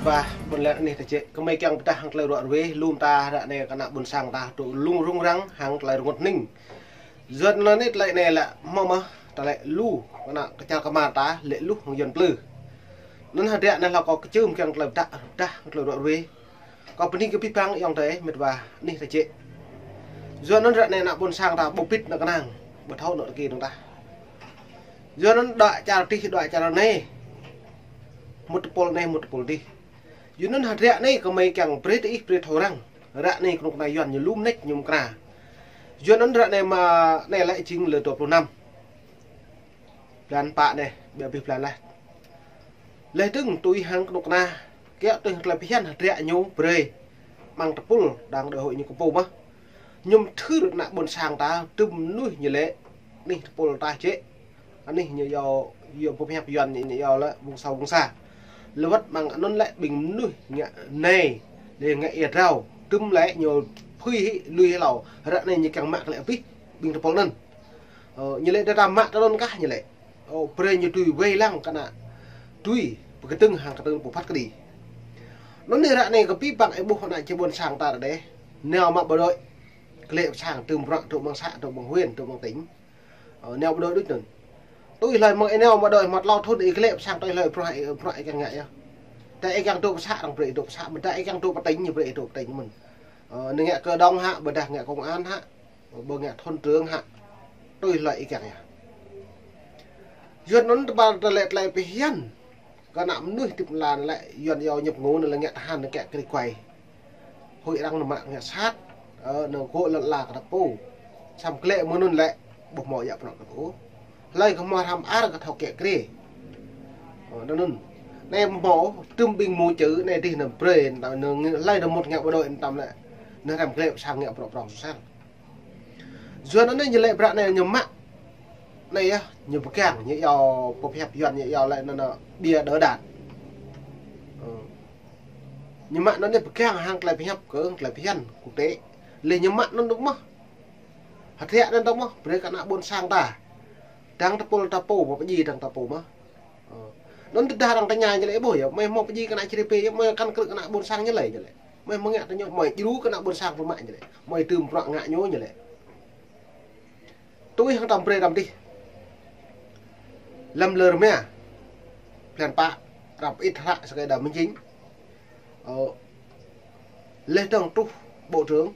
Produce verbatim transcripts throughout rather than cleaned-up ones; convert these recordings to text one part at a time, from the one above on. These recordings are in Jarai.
Pă, ƀôn lan anih ta čĕ, kơmơi kiăng pơdah hăng tơlơi ruă ruê, lŏm ta ră anai kơ ană ƀôn sang ta tŭ lung rŭng răng hăng tơlơi rơngot hning. Yua anŭn tơlơi anai lĕ hmâo mơ̆, tơlơi lu, kơ ană kơčal kơmar ta, lĕ lu hăng Yuan plư. Anŭn hơdră anai hlâo kâo kơčưm kiăng tơlơi pơdah, pơdah tơlơi ruă ruê. Kâo bơni kơ abih bang ayŏng adơi, met wa anih ta čĕ. Yua anŭn ră anai ană ƀôn sang ta ƀu pĭt nao kơnang, ƀu thâo nao tơki nao tah. Yua anŭn đuaĭ čar adih, đuaĭ čar anai. Mŭt tơpul anai, mŭt tơpul adih. Yua anŭn hơdră anai kơmơi kiăng brơi tơ ih brơi thâo răng. Ră anai kơnuk kơna Yuan ñu lŏm nač ñu mơkra. Yua anŭn ră anai mă anai lĕ jing lơ dua pluh năm. Blan pă anai, ƀiă abih blan laih. Laih dơ̆ng tui hăng kơnuk kơna, kiăng tui hăng tơlơi phiăn hơdră ñu brơi. Amăng tơpul đang đòi hỏi ñu kơ pô mơ̆. Ñu mơthưr ană ƀôn sang ta, tơm mơnuih ñu lĕ, anih tơpul ta čĕ. Anih ñu yua, yua pơhiăp Yuan ñu, ñu yua lĕ, ƀung sâu ƀung sa. Lơwăt amăng anŭn lĕ ƀing mơnuih ngă anai, lĕ ngă ia drao. Tơm lĕ ñu phui hĭ, lui hĭ hlâo. Ră anai ñu kiăng mă kơ lĕ abih, ƀing tơpul anŭn. Ơ, ñu lĕ đa đa mă tơ anŭn kah ñu lĕ. Ơ, brơi ñu tui wai lăng kơ ană tui, pơkơdơ̆ng hăng kơdơ̆ng pơphat kơđi. Anŭn anai ră anai kơ abih bang ih ƀuh ană čê ƀôn sang ta ră anai. Nao mă bộ đội, kơ lĕ pơ sang tơm bruă, tơm amăng xã, tơm amăng huyện, tơm amăng tỉnh. Ơ, nao bộ đội đôč anŭn. Tui hlơi mơ̆ng ih nao bộ đội mă tlâo thŭn ih kơ lĕ pơ sang tui hlơi bruă, bruă ih kiăng ngă yơh. Tơ ih kiăng dŏ pơ xã arăng brơi dŏ pơ xã, mơ̆n tơ ih kiăng dŏ pơ tỉnh ñu brơi dŏ pơ tỉnh mơ̆n. Ơ, nao ngă kơ đồng hă, ƀôdah ngă công an hă. Ƀu ngă thôn trưởng hă, tui hlơi ih kiăng yơh. Yuan anŭn tơpă tơlơi, tơlơi phiăn. Kơ ană mơnuih tip lan lĕ, Yuan yua ñu pơngô anŭn lĕ ngă tơhan anŭn kiăng kri kuai. Hơi arăng anŭn mă ngă sat, ơ, anŭn gŏ lŏn la kơ ta pô. Samơ̆ kơ lĕ mơ̆ng anŭn lĕ, ƀu hmâo yă prŏng kơ pô. Hlơi kơ hmâo hrăm ar kơ thâo kiăng kri. Ơ, anŭn anŭn. Anai hmâo, tơm ƀing mơ̆ čư̆, anai adih anŭn brơi, anŭn hlơi anŭn mŭt ngă bộ đội anŭn tơm lĕ. Anŭn hrăm kơ lĕ pơ sang ngă prŏng prŏng sat. Yua anŭn anai ñu lĕ bruă anai ñu mă. Anai yơh, ñu pơgang, ñu yua pơhiăp Yuan, ñu yua lĕ anŭn, anŭn bia đỡ đạn. Ơ. Ñu mă anŭn anai pơgang hăng tơlơi pơhiăp kơ, tơlơi phiăn, quốc tế. Lĕ ñu mă anŭn dŏ mơ̆. Hơdră anŭn dŏ mơ̆, brơi kơ ană ƀôn sang ta. Dăng tơpul ta pô, mă pơjing dăng ta pô mơ̆. Ơ. Anŭn tơdah arăng tơña ñu lĕ ƀuh yơh, mơi hmâo pơjing kơ ană čri pê yơh, mơi kăn krư̆ kơ ană ƀôn sang ñu lĕ ñu lĕ. Mơi hmâo ngă tơ ñu, mơi djru kơ ană ƀôn sang pơmă ñu lĕ. Mơi tơm bruă ngă ñu ñu lĕ. Tui hăng tơm brơi tơm adih. Lăm lơ rơma. Blan pă, rap it hră sơkai đa minh chính. Ơ, laih dơ̆ng truh Bộ trưởng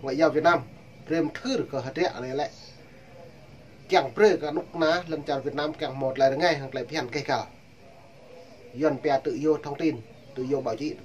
Ngoại giao Việt Nam, brơi mơthưr kơ hơdră anai lĕ. Kiăng brơi kơ kơnuk kơna lŏn čar Việt Nam kiăng hmâo tơlơi rơngai hăng tơlơi phiăn kơ găl. Yuan pia tự do thông tin, tự do báo chí.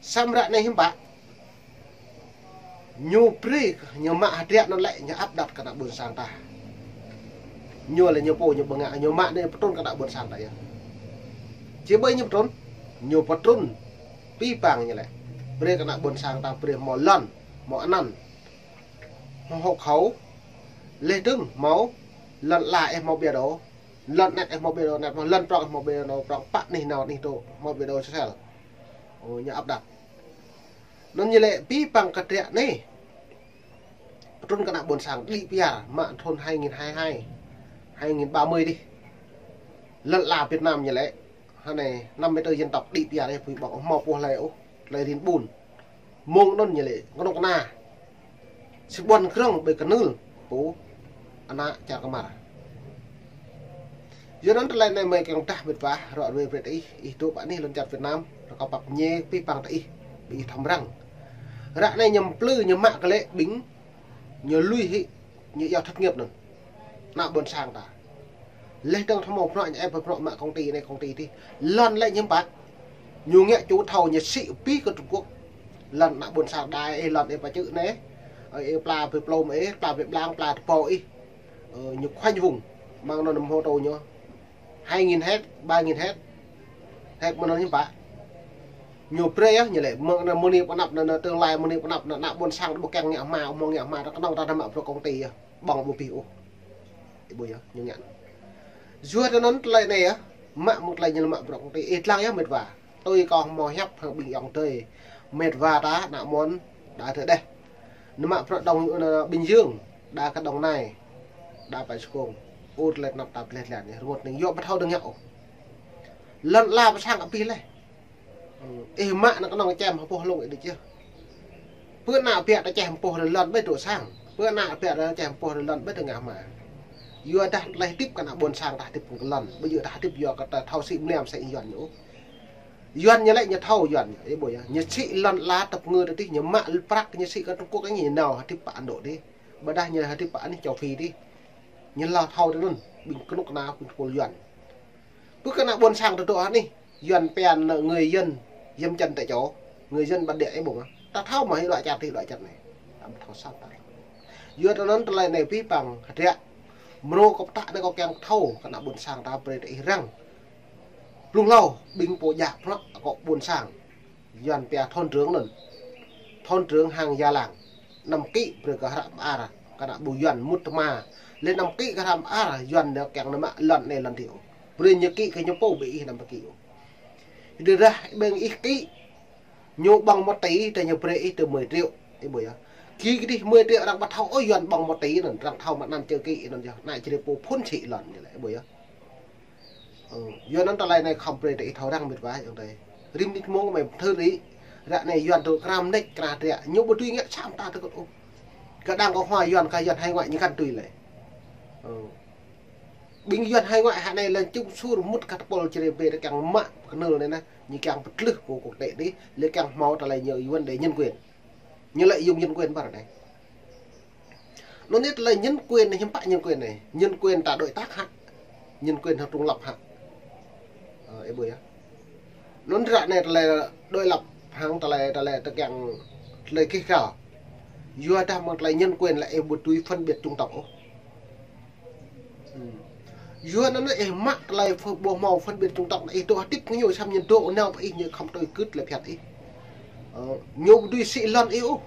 Samơ̆ ră anai hiư̆m pă. Ñu brơi, ñu mă hơdră anŭn lĕ, ñu áp đặt kơ ană ƀôn sang ta. Ñu lĕ ñu pô ñu ƀu ngă, ñu mă anai pơtrŭn kơ ană ƀôn sang ta yơh. Či ƀơi ñu pơtrŭn, ñu pơtrŭn abih bang ñu lĕ. Brơi kơ ană ƀôn sang ta brơi hmâo lŏn, hmâo anăn. Hmâo hộ khẩu, laih dơ̆ng hmâo lŏn la ih hmâo bia đô, lŏn anet ih hmâo bia đô anet, hmâo lŏn prŏng ih hmâo bia đô prŏng, pă anih nao anih dŏ hmâo bia đô sel. Ơ, ñu áp đặt. Anŭn ñu lĕ abih bang kơ hơdră anai. Pơtrŭn kơ ană ƀôn sang đĭ piar mă thŭn hai nghìn hai hai, hai nghìn ba mươi adih. Lŏn la Việt Nam ñu lĕ. Hơnai năm mươi tư dân tộc đĭ piar ih pui ƀơ̆ng hmâo pô hlơi ôh, tơlơi rin ƀun. Mơ̆ng anŭn ñu lĕ, kơnuk kơna. Sĭ ƀuăn krŏng ƀơi kơnưl, pô, ană čar kơmar. Yua anŭn tơlơi anai mơi kiăng pơdah met wa, ruă ruê brơi tơ ih, ih dŏ pơ anih lŏn čar Việt Nam, rơkâo pap ñe abih bang tơ ih, ƀing ih thâo răng. Ră anai ñu plư ñu mă kơ lĕ ƀing, ñu lui hĭ, ñu yua thất nghiệp anŭn. Ană ƀôn sang ta. Laih dơ̆ng thâo hmâo bruă ñu ĕp bruă mă công ty anai công ty adih. Lŏn lĕ ñu hiư̆m pă. Ñu ngă ču thâo ñu sĭ pĭ kơ Trung Quốc. Lŏn ană ƀôn sang đa ih lŏn ih pơčư̆ anai. Ơ, ih pla pơplôm ih, pla pơblang, pla tơpô ih. Ơ, ñu khoanh vùng. Mơ̆ng anŭn hmâo tô ñu. Hai nghìn héc, ba nghìn héc. Héc mơ̆n anŭn hiư̆m pă. Ñu brơi yơh, ñu lĕ, mơ̆ng anŭn mơni pơnăp, anŭn, anŭn tương lai mơni pơnăp, anŭn, ană ƀôn sang ƀu kiăng ngă hma, hmâo ngă hma, ta kơnơ̆ng ta mă bruă công ty yơh. Ƀơ̆ng ƀu abih ôh. Ih ƀuh yơh, ñu ngă. Yua tơ anŭn tơlơi anai yơh, mă mơ̆ng tơlơi ñu mă bruă công ty, ih lăng yơh met wa. Tui kâo hmâo hiăp hăng ƀing ayŏng adơi. Met wa ta, ană mơ̆n, đa tơ đeh. Nao mă bruă Đồng, anŭn, Bình Dương, đa kơ Đồng Nai, đa pơ Sài Gòn. Ur lĕ năp ta pleh lĕ anai, rơngot hning yua ƀu thâo dơ̆ng ngă ôh. Lŏn la pơ sang abih laih. Ih mă ană kơnơ̆ng čem hơpŏh lông ih đĭ čih. Pơ ană biă ta čem hơpŏh lŏn ƀơi dŏ sang. Pơ ană biă ta čem hơpŏh lŏn ƀơi dŏ ngă hma. Yua dah tơlơi hơdip kơ ană ƀôn sang ta hơdip kơ lŏn. Ƀu djơ̆ ta hơdip yua kơ ta thâo sĭ mơnam sĭ Yuan ñu. Yuan ñu lĕ ñu thâo Yuan ñu. Ih ƀuh yơh. Ñu sĭ lŏn ala tơpơngư ta tih ñu mă prăk ñu sĭ kơ Trung Quốc ñu nao hơdip pơ Ấn Độ tih. Ƀôdah ñu hơdip pơ anih châu Phi tih. Ñu lŏ thâo tơ anŭn. Ƀing kơnuk kơna ƀing tơpul Yuan. Pơ kơ ană ƀôn sang tơdŏ hă anih. Yuan pia ană người dân, dân chân tại chỗ. Người dân bản địa ih ƀuh mơ̆. Ta thâo mơ̆ hĭ đuaĭ čar tih đuaĭ čar anai. Ta ƀu thâo sat ta. Yua tơ anŭn tơlơi anai pih păng hơdră. Mrô kơ pơtă anai kâo kiăng thâo kơ ană ƀôn sang ta brơi tơ ih răng. Blung hlâo ƀing pô djă prăk kơ ƀôn sang. Yuan pia thôn trưởng anŭn. Thôn trưởng hăng già làng. Năm ký brơi kơ hră mơar. Kơ ană ƀu Yuan mŭt tơma. Lĕ năm ký kơ hră mơar Yuan ñu kiăng nao mă lŏn anai lŏn tih ôh. Brơi ñu ký kơ ñu pô ƀing ih năm ký ôh. Ih đa rah ƀing ih ký. Ñu ƀơ̆ng một tỷ tơ ñu brơi ih tơ mười triệu. Ih ƀuh yơh. Ký kơ tih mười triệu arăng ƀu thâo ôh Yuan ƀơ̆ng một tỷ anŭn. Arăng thâo mă anăn čơ ký anŭn yơh. Ană Jrai pô phŭn sĭ lŏn ñu lĕ. Ih ƀuh yơh. Ơ, Yuan anŭn tơlơi anai khŏm brơi tơ ih thâo răng mĕt wa ayŏng adơi. Rĭm nit mông mơi thơ rĭ. Ră anai Yuan tơ kram nĕč kra trĕ. Ñu ƀu tui ngă čăm ta tơ kơt ôh. Kơ đang kơ hua Yuan kơ Yuan hải ngoại ñu kăn tui lĕ. Ơ. Ƀing Yuan hải ngoại hă anai lĕ čung sur mŭt kơ tơpul Jrai ƀe tơ kiăng mă kơnơl anai nă. Ñu kiăng pơtlưh kơ quốc tế tih. Lĕ kiăng hmâo tơlơi ñu Yuan đe nhân quyền. Ñu lĕ yŭng nhân quyền ƀar anai. Anŭn anai tơlơi nhân quyền anai, hiư̆m pă nhân quyền anai. Nhân quyền ta đối tác hă. Nhân quyền hăng trung lập hă. Ơ, ih ƀuh yơh. Anŭn ră anai tơlơi đối lập hăng tơlơi, tơlơi tơ kiăng tơlơi kih kal. Yua dah mơ̆ng tơlơi nhân quyền lĕ ih ƀu tui phân biệt chủng tộc ôh. Yua anŭn ih mă tơlơi ph-, ƀu hmâo phân biệt chủng tộc ih dŏ hơdip kơ ñu samơ̆ ñu dŏ nao pơ ih ñu khŏm tui kưt lĕ phiăn ih. Ơ, ñu ƀu tui sĭ lŏn ih ôh.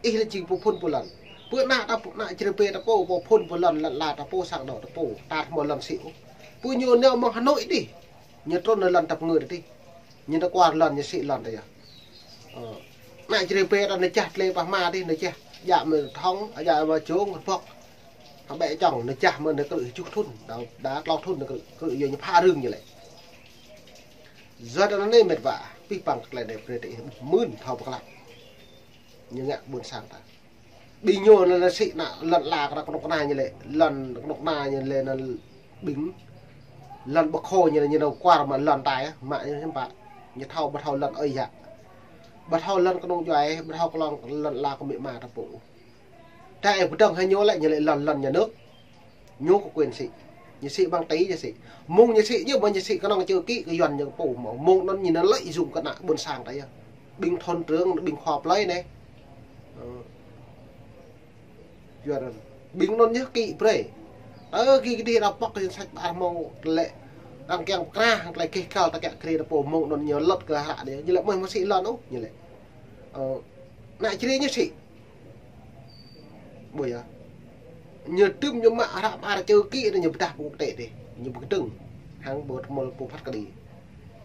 Ih lĕ jing pô phŭn pô lŏn. Pơ ană ta pô, ană Jrai ƀe ta pô, pô phŭn pô lŏn, lŏn ala ta pô, sang anô̆ ta pô. Ta hmâo lŏn sĭ ôh. Pô ñu nao mơ̆ng Hà Nội tih. Ñu trŭn nao lŏn tơpơngư tih. Ñu nao kuar lŏn ñu sĭ lŏn ta yơh. Ơ. Ană Jrai ƀe ta nao čah tlê pah hma tih, nao čah. Djă mơ̆ thŏng, djă mơ̆ čông, bŏk. Hăng ƀĕ čŏng, nao čah mơ̆ nao krư̆ juh thŭn. Đa, đa klâo thŭn nao krư̆, krư̆ yua ñu pha rưng ñu lĕ. Yua tơ anŭn anai mĕt wa, pih păng tơlơi anai brơi tơ ih mưn thâo pơklă. Ñu ngă ƀôn sang ta. Ƀing ñu anŭn lĕ sĭ ană lŏn ala kơ ană kơnuk kơna ñu lĕ, lŏn kơnuk kơna ñu lĕ anŭn ƀing. Lŏn ƀu khô ñu lĕ ñu nao kuar mă lŏn ta yơh, mă ñu hiư̆m pă. Ñu thâo ƀu thâo lŏn ơi yă. Ƀu thâo lŏn kơnung djuai, ƀu thâo kơ lŏn, lŏn ala kơ amĭ ama ta pô. Ta ih pơdơ̆ng hăng ñu lĕ, ñu lĕ lŏn, lŏn nhà nước. Ñu có quyền sĭ. Ñu sĭ bằng tỷ ñu sĭ. Mông ñu sĭ ñu, ƀu ñu sĭ kơnơ̆ng chữ ký kơ Yuan ñu pô mơ̆. Mông anŭn ñu nao lợi dụng kơ ană ƀôn sang ta yơh. Ƀing thôn trưởng, ƀing khua plơi anai. Ơ. Yuan anŭn. Ƀing anŭn ñu ký brơi. Ơ, ký kơ tih arăng pŏk kơ danh sách ƀar hmâo tơlơi. Arăng kiăng pơkra, hăng tơlơi kih kal ta kiăng krê ta pô mông anŭn ñu lŏt kơ hră đe. Ñu lĕ mơ̆ hmâo sĭ lŏn ôh, ñu lĕ. Ơ, ană Jrai ñu sĭ. Ƀuh yơh. Ñu tŭm ñu mă hră mơar chữ ký anai ñu pơdah pơ quốc tế tih. Ñu pơkơdơ̆ng. Hăng ƀu tơmơ̆l pô phat kơđi.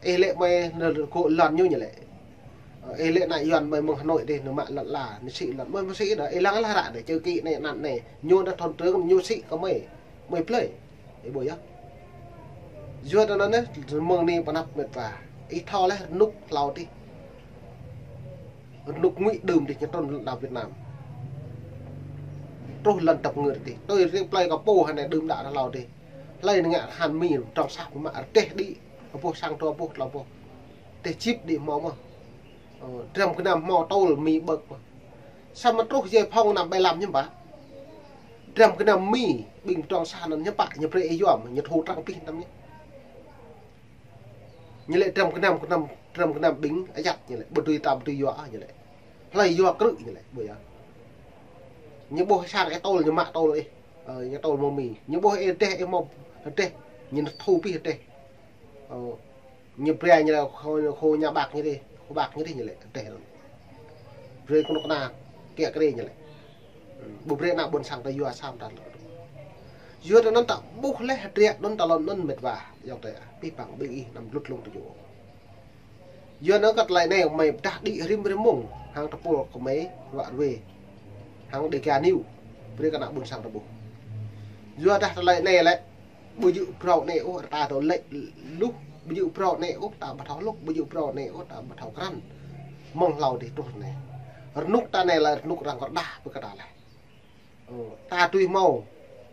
Ih lĕ mơi nao kơ lŏn ñu ñu lĕ. Ơ, ih lĕ ană Yuan mơi mơ̆ng Hà Nội tih, nao mă lŏn ala, nao sĭ lŏn. Mơi mơ̆ sĭ đa, ih lăng lah hră đa, chữ ký anai anăn anai. Ñu đa thôn trưởng, ñu sĭ kơ mơi. Mơi plơi. Ih ƀuh yơh. Yua tơ anŭn anai, mơ̆ng anai pơanăp mĕt wa. Ih thâo lĕ rơnŭk hlâo tih. Rơnŭk ngụy đưm tih ñu trŭn lŏn đảo Việt Nam. Truh lŏn tơpơngư tih. Tui rĭm plơi kơ pô hơnai đưm đă hlâo tih. Hlơi nao ngă hăn Mi trong sah mă rơdêh đĭ. Ƀuh sang dua ƀuh tlâo ƀuh. Rơdêh jip đĭ hmâo mơ̆. Ơ, dram gơnam hmâo tơl Mi ƀơ̆k mơ̆. Samơ̆ truh giải phóng năm bảy lăm hiư̆m pă. Dram gơnam Mi, ƀing trong sah anŭn hiư̆m pă, ñu brơi ih yua mơ̆, ñu thu trăng pih năm ñu. Ñu lĕ dram gơnam, gơnam, dram gơnam ƀing ayăt ñu lĕ, ƀu dưi ta ƀu dưi yua, ñu lĕ. Hlơi yua krư̆ ñu lĕ, ƀuh yơh. Ñu ƀuh sang ih tơl, ñu mă tơl ih. Ơ, ñu tơl mơ̆ng Mi. Ñu ƀuh ih rơdêh, ih hmâo rơdêh, ñu thu pih rơdêh. Ơ, ñu brơi ñu lĕ khô, khô nhà bạc ñu tih, khô bạc ñu tih ñu lĕ, rơdêh anŭn. Brơi kơnuk kơna kiăng krê ñu lĕ. Ƀu brơi ană ƀôn sang ta yua sam ta lĕ. Yua tơ anŭn ta ƀuh lĕ hơdră anŭn ta lŏn anŭn mĕt wa, ayŏng adơi, pih păng ƀing ih anăm lŭt lông tơjuh. Yua anŭn kơ tơlơi anai mơi pơdah đĭ rĭm rĭm mông, hăng tơpul kơ mơi ruă ruê. Hăng Dega News, brơi kơ ană ƀôn sang ta ƀuh. Yua dah tơlơi anai lĕ, ƀu djơ̆ phrâo anai ôh, ta dŏ lĕ luh, Ƀu djơ̆ phrâo anai ôh, ta ƀu thâo hluh, ƀu djơ̆ phrâo anai ôh, ta ƀu thâo krăn. Mơ̆ng hlâo dih truh anai. Rơnŭk ta anai lĕ rơnŭk arăng kơđah pơ kơ ta lĕ. Ơ, ta tui hmâo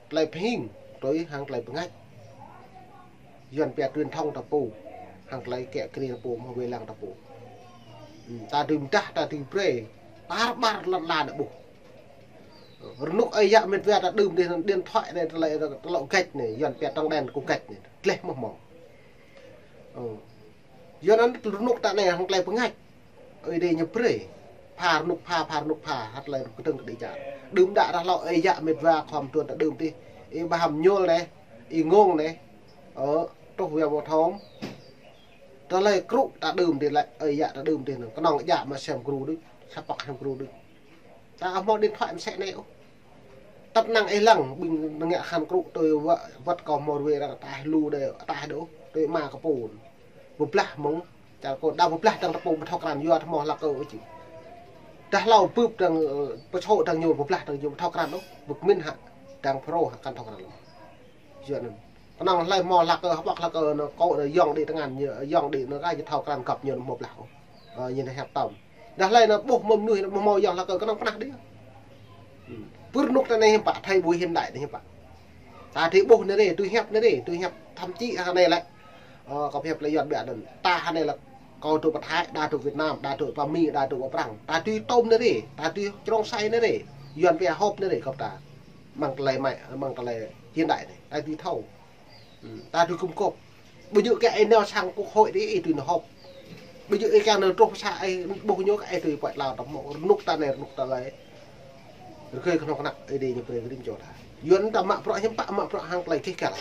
tơlơi pơhing, tui hăng tơlơi pơngač. Yuan pia truyền thông ta pô, hăng tơlơi kiă kriê ta pô, hmâo wai lăng ta pô. Ư, ta tui mơdah, ta tui brơi, tar ƀar lŏn la anai ƀuh. Rơnŭk ơi yă mĕt wa ta đưm dih anŭn điện thoại anai, tơlơi, tơlơi gač anai, Yuan pia trắng đen kơ gač anai, gleh mơ̆ hmâo. Ơ. Yuan anŭn rơnŭk ta anai hăng tơlơi pơngač. Ơi Adai ñu brơi. Pha rơnŭk pha, pha rơnŭk pha, hăt tơlơi kơdơ̆ng kơđi čar. Đưm đă rah hlâo ơi yă mĕt wa khŏm tuan ta đưm dih. Ih Bah Hăm Nhul anai, ih Ngông anai. Ơ, truh wa mơ̆ thom. Tơlơi krŭ ta đưm dih lĕ, ơi yă ta đưm dih anŭn. Kơnơ̆ng djă mă sem gru đôč, sa pŏk sem gru đôč. Ta hmâo điện thoại mơsĕ anai ôh. Tăp năng ih lăng, ƀing ngă khăn krŭ tui wă, wăt kâo hmâo rơwe arăng ataih lu đơi, ataih đôč, tui ama kơ pô. Pơblah mơ̆ng, čar kâo đa pơblah dăng ta pô ƀu thâo krăn, yua ta hmâo hlak kơ ôh či. Đah hlâo bưp dăng, ơ, pơsô̆ dăng ñu, pơblah dăng ñu ƀu thâo krăn ôh, bưp min hă, dăng phrâo hă kăn thâo krăn ôh. Yua anŭn. Kơnơ̆ng hlơi hmâo hlak kơ, hơpăk hlak kơ, anŭn kâo anŭn yŏng đĭ tơngan ñu, yŏng đĭ anŭn kơ ñu thâo krăn găp ñu hmâo blah ôh. Ơ, ñu anŭn hiăp tơm. Đah hlơi anŭn ƀuh mơ̆ng mơnuih anŭn ƀuh hmâo yŏng hlak kơ kơnơ̆ng pơnah đĭ. Ư. Pơ rơnŭk ta anai hiư̆m pă, thời buổi hiện đại anai hiư̆m pă. Ta tui ƀuh anai rê, tui hiăp anai rê, tui hiăp thậm chí hă anai lĕ. Ơ, kâo hiăp lĕ Yuan ƀiă anŭn. Ta hă anai lĕ kâo tui pơ Thái, đa tui Việt Nam, đa tui pơ Mi, đa tui pơ Prăng. Ta tui tôm anai rê, ta tui trong sai anai rê. Yuan pia họp anai rê kâo ta. Mơ̆ng tơlơi mă, mơ̆ng tơlơi hiện đại anai. Ta tui thâo. Ư, ta tui gum gôp. Ƀu djơ̆ kơ ih nao sang quốc hội dih, ih tui nao họp. Ƀu djơ̆ ih kiăng nao truh pơ sa ih ƀuh ñu kơ ih tui puăt lao ta hmâo rơnŭk ta anai rơnŭk tơlơi. Rơgơi kơnơ̆ng kơnăk Ơi Adai ñu brơi kơ rĭm čô ta. Yuan ta mă bruă hiư̆m pă, mă bruă hăng tơlơi gêh găl.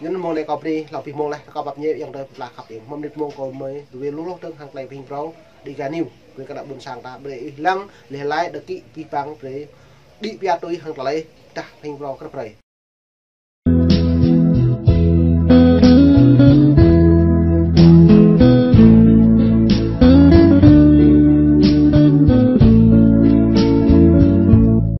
Anŭn mơ̆ng anai kâo bơni, hlâo pih mơ̆ng laih, ta kâo pap ñe yŏng tơlơi pơblah khăp ih. Mơ̆ng mơnit mơ̆ng kâo mơi, rơwe lu hloh dơ̆ng hăng tơlơi pơhing phrâo, đĭ gah News. Brơi kơ ană ƀôn sang ta, brơi ih lăng, leh lai, đa kĭ, pih păng, brơi. Đĭ pia tui hăng tơlơi, dah pơhing phrâo krăp brơi.